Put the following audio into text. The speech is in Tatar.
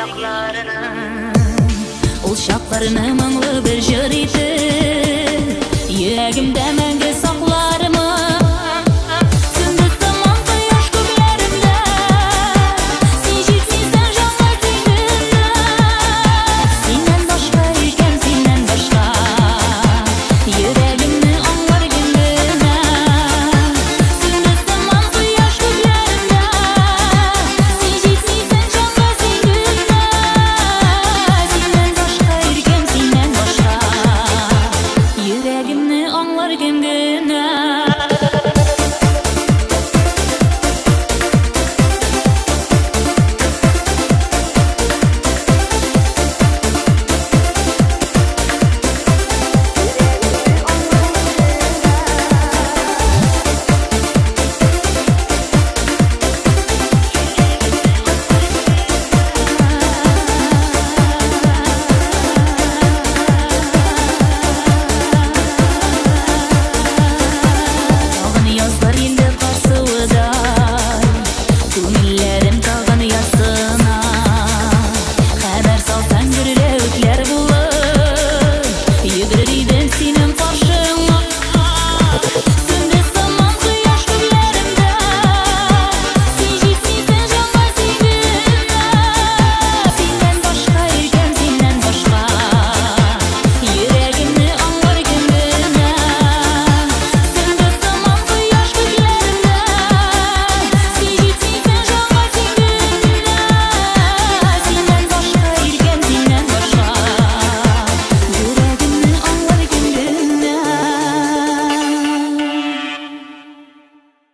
чакларны. Ул чакларны моңлы бер җыр итеп, йөрәгемдә мәңге саклармын. Сүнде сыман кояш күкләремдә, син җитмисең җанга сөйгемдә. Синнән башка иркәм, синнән башка йөрәгемне аңлар кем генә. Сүнде сыман кояш күкләремдә, син җитмисең җанга сөйгемдә. Синнән башка иркәм, синнән башка йөрәгемне аңлар кем генә.